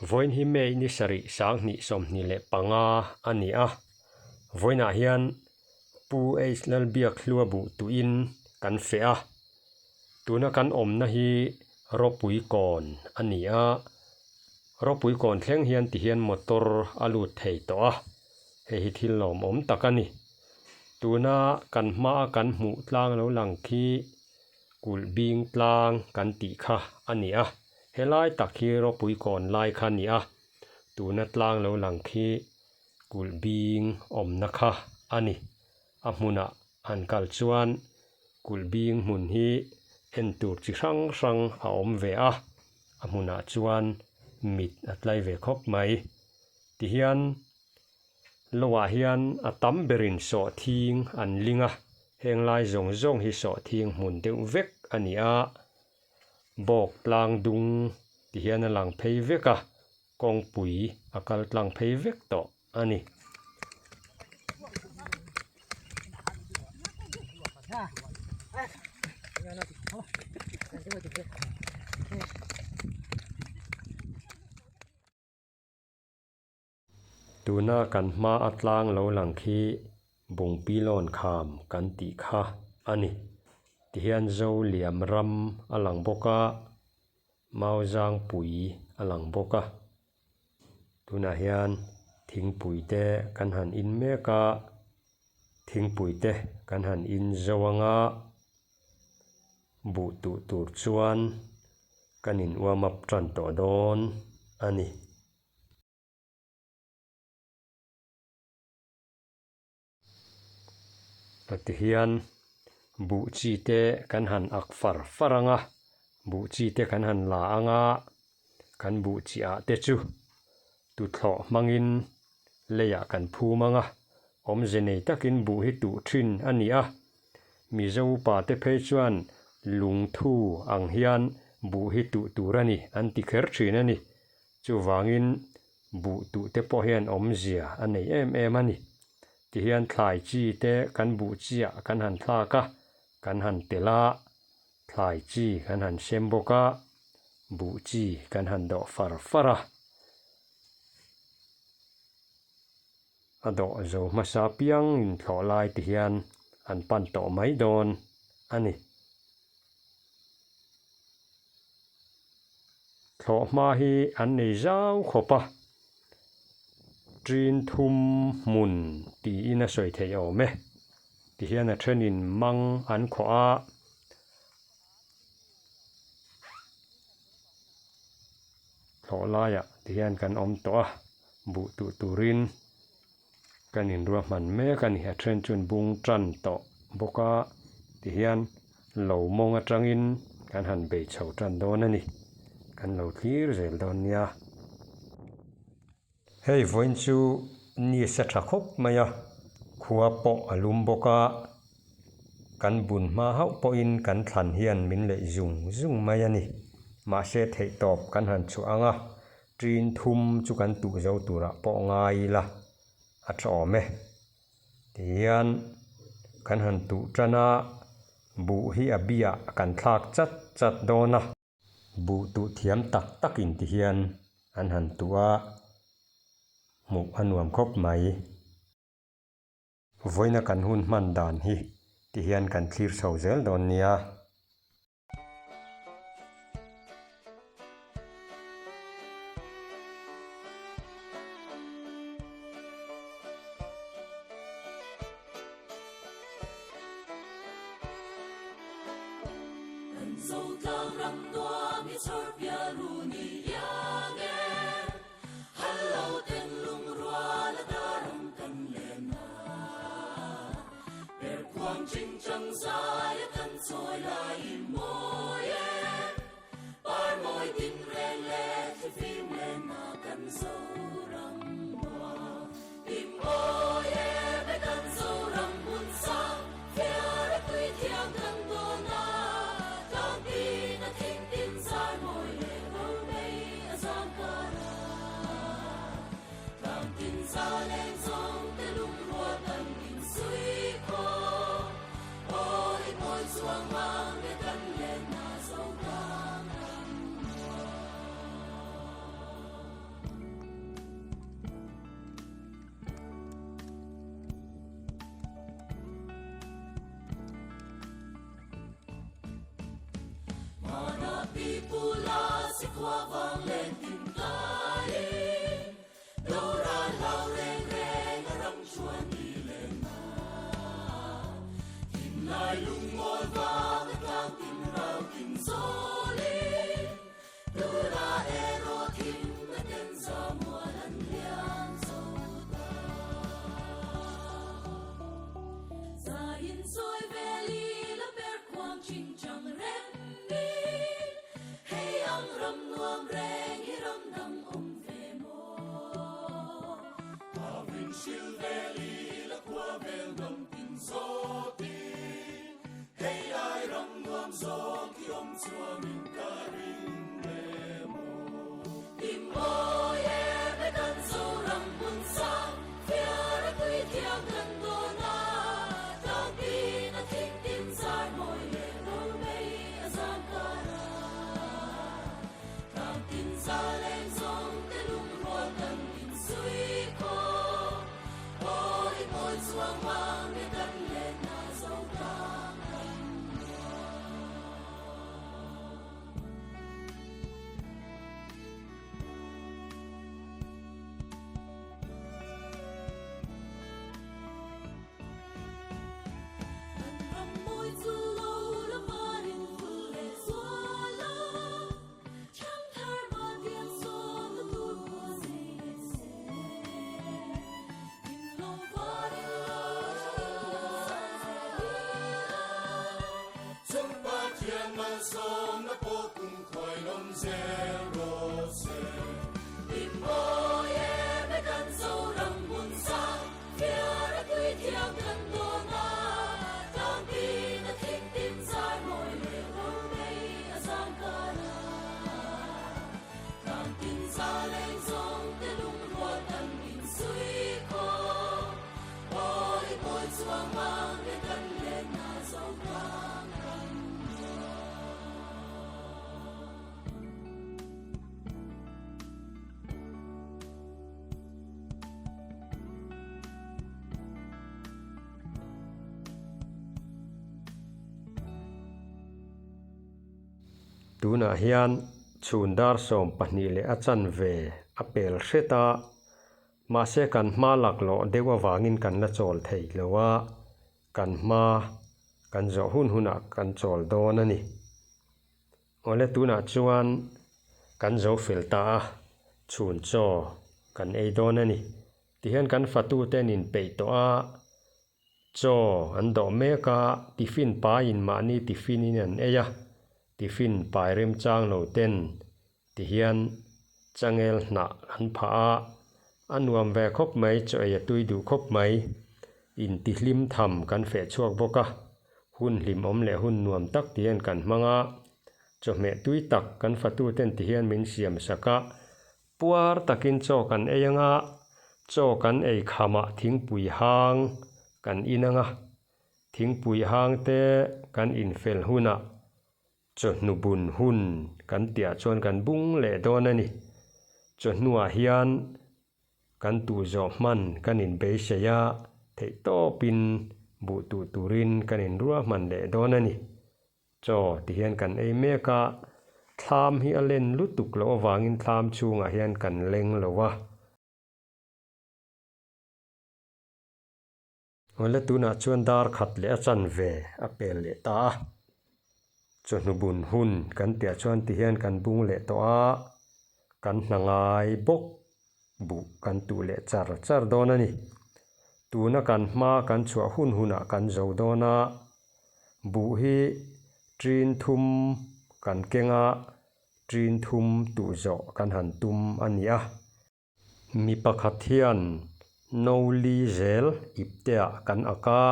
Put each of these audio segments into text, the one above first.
Vawiin hi May ni sarih 2025 a ni a, vawiinah hian Pu H Lalbiakhlua buh tuin kan feh a, tuna kan awmna hi Ropui kawn a ni a, Ropui kawn thleng hian tihian motor a lut thei tawh a, hei hi thil lawmawm tak a ni. Tuna kan hmaa kan hmuh tlang lo lang khi kulh bing tlang kan tih kha a ni a, helai tak hi ropui kawn lai kha a ni a, tuna tlang lo lang khi kulh bing awmna kha a ni. A hmunah han kal chuan kulh bing hmun hi en tur chi hrang hrang a awm ve a, a hmunah chuan mit a tlai ve khawp mai. Tihian Loah hian a tam berin sawhthing an ling a, heng lai zawng zawng hi sawhthing hmun deuh vek a ni a, bawk tlang dung ti hian a lang phei vek a, kawngpui a kal tlang phei vek tawh a ni. Tuna kan hma a tlang lo lang khi Bungpilawn kham kan tih kha a ni. Tihian Zo liam ram a lang bawk a, Mauzangpui a lang bawk a. Tunah hian thingpui te kan han in mek a, thingpui te kan han in zo ang a, buh tuh tur chuan kan in warm up tan tawh dawn a ni. Tihian buh chi te kan han ak far far ang a, buh chi te kan han la ang a, kan buh chi ah te chu tuthlawh hmangin leiah kan phum ang a, awmze nei takin buh hi tuh thin a ni a, Mizo upa te phei chuan lungthu ang hian buh hi tuh tur a ni an ti kher thin a ni. Chuvangin buh tuh te pawh hian awmzia a nei em em a ni. Tihian thlai chi te kan buh chiah kan han thlak a, kan han telh a, thlai chi kan han sem bawk a, buh chi kan han dawh far far a. A dawh zo hmasa piang inthlawh lai ti hian an pan tawh mai dawn a ni. Thlawh hma hi an nei zau khawp a, ṭin thum hmun tiin a sawi theih awm e. Tihian a ṭhenin mang an khawh a, thlawh laiah tihian kan awm tawh a, buh tuh turin kan inruahman mek a ni. A ṭhen chuan bung ṭan tawh bawk a, tihian lo mawng aṭangin kan han bei chho ṭan dawn a ni. Kan lo thlir zel dawn nia. Hei vawiin chu ni sa tha khawp mai a, khua pawh a lum bawk a, kan bun hma hauh pawhin kan thlan hian min leih zung zung mai a ni. Mahse theihtawp kan han chhuah ang a, ṭin thum chu kan tuh zo turah pawh ngai ila a tha awm e. Tihian kan han tuh tan a, buh hi a biah kan thlak chat chat dawn a. Buh tuh thiam tak tak in ti hian an han tuh a, hmuh a nuam khawp mai. Vawiina kan hun hman dan hi ti hian kan thlir chho zel dawn nia. khuavang len tin tlaiin Doral hlau reng reng a ram chuan ni len na. Thinlai lungngawl vang a tlang tin rau tin zawlin Tunah erawh thimna ten zamual an liam zo ta. Zain sawi vel i la per khuang ching chang rem min, Hei ang ram nuam reng hi ram dang awm ve maw? Avin hril vel i la khua vel ngam tin zawtin, Hei ai ram nuam zawk hi awm chuanin ka ring ve maw? I mawi em e kan Zoram hmun sang, fiar a tui thiang kan dawn a, tlangtin a thing tin zar mawi leh romei a zan kar a. Tlangtin za leng zawng te lungrual kan insui khawm, aw i mawi chuang mang e kan lenna Zotlang kan nuam. Kan ram mawi chu lo la marin vul leh zual a, Thangthar mahtiang sawn na tur pawh zei leh se. In lo var in lo tha in lo sang zel ila. Chung Pathian malsawmna pawh kum khuai lawm zel rawh se. I mawi em e kan Zoram hmun sang, fiar a tui thiang kan dawn a, tlangtin a thing tin zar mawi leh romei a zang kar a. Tlangtin za leng zawng te lungrual kan insui khawm, aw i mawi chuang mang e kan lenna Zotlang kan nuam. Tunah hian chhun dar 12 leh a chanve a pel hret a, mahse kan hma laklawh deuh avangin kan la chawl thei lo a, kan hma kan zawh hun hunah kan chawl dawn a ni. Awle tunah chuan kan zo fel ta a, chhun chaw kan ei dawn a ni. Tihian kan fatuten inpeih tawh a, chaw an dawh mek a, tiffin paiin mahni tiffin in an ei a, tiffin pai remchang lo ten tihian changel hnah an phah a, a nuam ve khawp mai, chaw ei a tui duh khawp mai, intihlim tham kan feh chhuak bawk a, hun hlimawm leh hun nuam tak tihian kan hmang a, chawhmeh tui tak kan fatuten tihian min siam sak a, Puar takin chaw kan ei anga, chaw kan ei khamah thingpui hang kan in anga, thingpui hang te kan infel hunah chawhnu bun hun kan tihah chuan kan bung leh dawn a ni. Chawhnuah hian kan tuh zawh hman kan inbeisei a, theihtawpin buh tuh turin kan inruahman leh dawn a ni. Chaw ti hian kan ei mek a, thlam hi a len lutuk loh avangin thlam chhungah hian kan leng lo a. Awle tunah chuan dar khat leh a chanve a pel leh ta a, chawhnu bun hun kan tihah chuan ti hian kan bung leh tawh a, kan hna ngai bawk buh kan tuh leh char char dawn a ni. Tuna kan hma kan chhuah hun hunah kan zo dawn a, buh hi ṭin thum kan keng a, ṭin thum tuh zawh kan han tum a ni a. Mi pakhat hian no li zel ipteah kan ak a,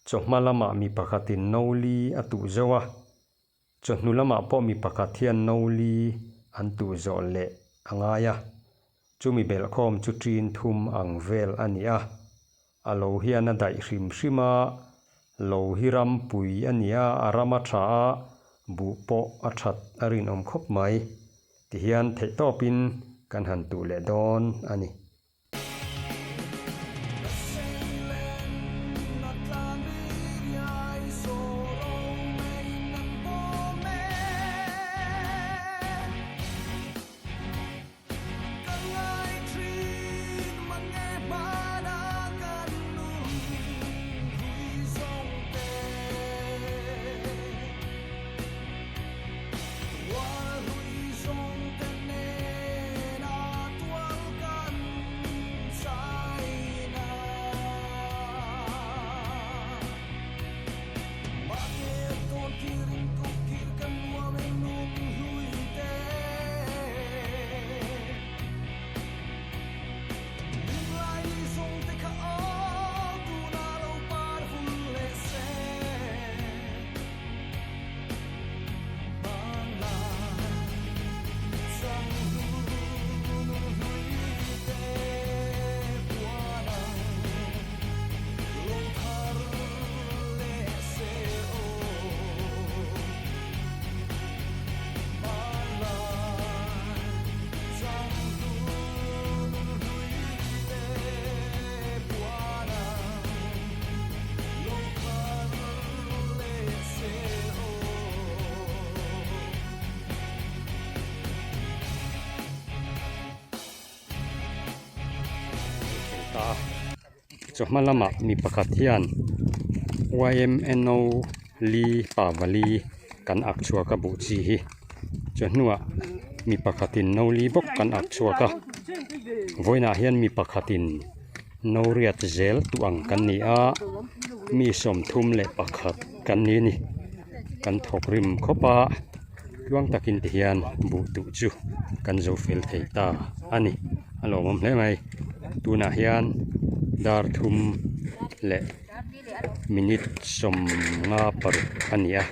chawhma lamah mi pakhatin no li a tuh zo a, Chawhnu lamah pawh mi pakhat hian no li an tuh zawh leh a ngai a, chumi belhkhawm chu ṭin thum ang vel a ni a. A lo hian a daih hrim hrim a, lo hi rampui a ni a, a ram a ṭha a, buh pawh a ṭhat a rinawm khawp mai. Tihian theihtawpin kan han tuh leh dawn a ni. ta a. Chawhma lamah mi pakhat hian YMNO li pavali kan ak chhuak a buh chi hi. Chawhnuah mi pakhatin no li bawk kan ak chhuak a. Vawiinah hian mi pakhatin no riat zel tuh ang kan ni a, mi 31 kan ni a ni. Kan thawk rim khawp a, tluang takin ti hian buh tuh chu kan zo fel thei ta a ni. A lawmawm hle mai. Tunah hian dar thum leh minute 56 a ni a.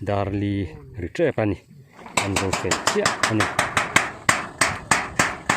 Dar li ri tep a ni. An zo fel chiah a ni.